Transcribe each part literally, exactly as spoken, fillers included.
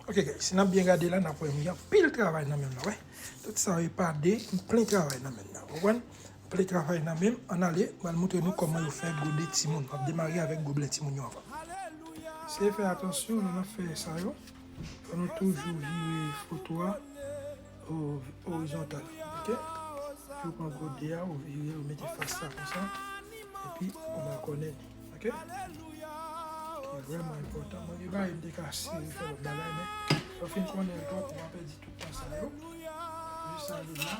Ok, guys, si n ap byen gade la, n ap wè m gen anpil travay nan men m nan, wè. Tout sa yo e pa de, m plen travay nan men m nan, w konprann? M plen travay nan men m, ann ale, m al montre nou kòman yo fè gode timoun. M ap demare avèk goblè timoun yo anvan. Se fè atansyon, lè n ap fè sa yo, fò nou toujou vire foto a o-, orizontal, ok? Ou pran gode a, ou vire, ou mete fas la konsa, epi ou makònen li. Ok? Ki vrèman enpòtan. Mwen gen bagay m te ka sere fè lòt bagay, men lè w fin konnen l twòp, ou pa pèdi tout tan sa yo. Jis ale la,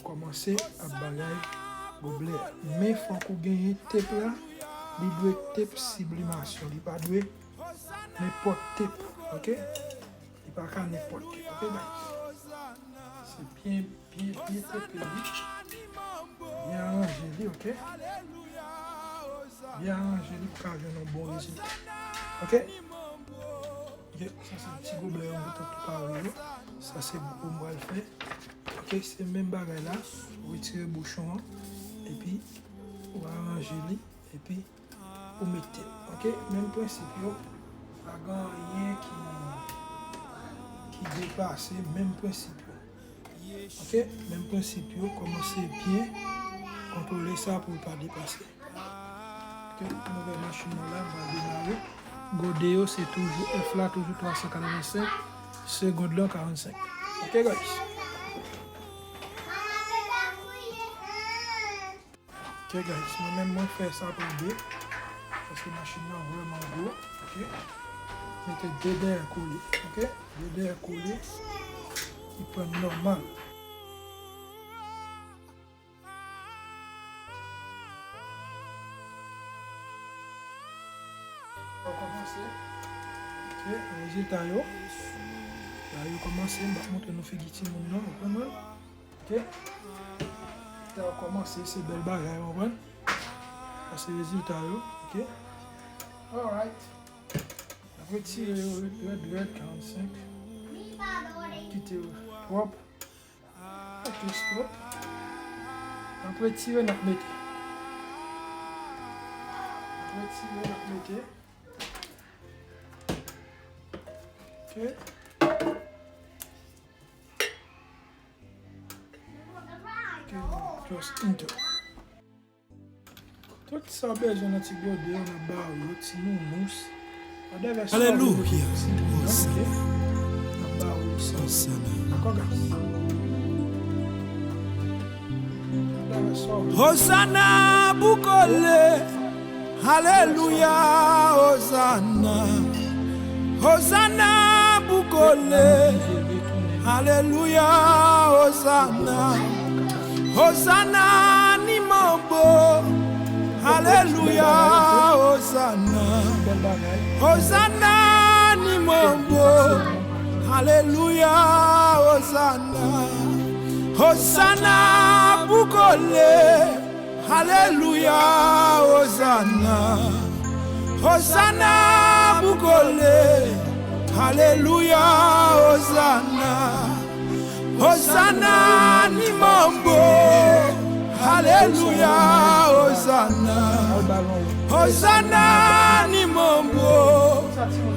kòmanse ap bagay goblè a. Men fòk ou genyen tep la, li dwe tep siblimasyon, li pa dwe nenpòt tep, ok? Li pa ka nenpòt tep, ok, guys? Se byen, byen, byen tepe li. Byen aranje li, ok? Byen aranje li pou ka jwenn yon bon rezilta. Ok? Ok, sa se ti goblè yo, mwen tou pare yo. Sa se gwo m pral fè. Ok, se menm bagay la. Ou retire bouchon an. Epi, ou aranje li. Epi, ou mete. Ok, menm prensip yo. Pa gen anyen ki, ki deplase. Menm prensip yo. Ok, menm prensip yo, kòmanse byen kontwole sa pou l pa deplase. Ok, nou wè machin nan la, m pral demare. Gode yo, se toujou F la, toujou twa san katrevensenk, segond lan karannsenk. Ok, guys. Ok, guys, mwen menm, mwen fè sa pa de, paske machin nan vrèman gwo, ok? Mete de dèyè kole, ok? De dèyè kole, li pran nòmal. Ou kòmanse, ok, rezilta yo, la yo kòmanse, m ap montre nou figi timoun nan, ou konprann? Ok. Sa yo kòmanse, se bèl bagay, w konprann? Sa se rezilta yo, ok? Alright. N ap retire yo rèd, rèd, karannsenk. Kite yo twòp. Ok, stop. N ap retire, n ap mete. N ap retire, n ap mete. Ok. Ok, just enter. Tout sa w bezwen nan ti gode yo, n ap ba w yo, ti nounous. Whatever sa w bezwen pou ti moun nan, ok? N ap ba w yo sa. Dakò, guys? Whatever sa w bezwen. Hosana pou kole. Alelouya, Hosana. Hosana pou kole. Alelouya, Hosana. Hosana ni manbo. Alelouya, Hosana. Hosana ni manbo. Alelouya, Hosana. Hosana pou kole. Alelouya, Hosana. Hosana pou kole. Alelouya, Hosana. Hosana ni manbo. Alelouya, Hosana. Hosana ni manbo.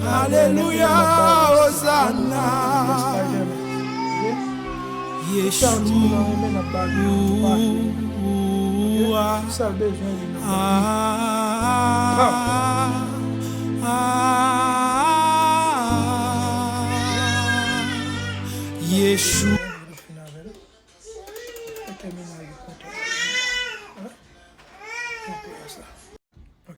Alelouya, Hosana. Yeshua. Sa l bezwen li nan. Ah, ah, Yeshua. Fè kè mennaj ou kontan.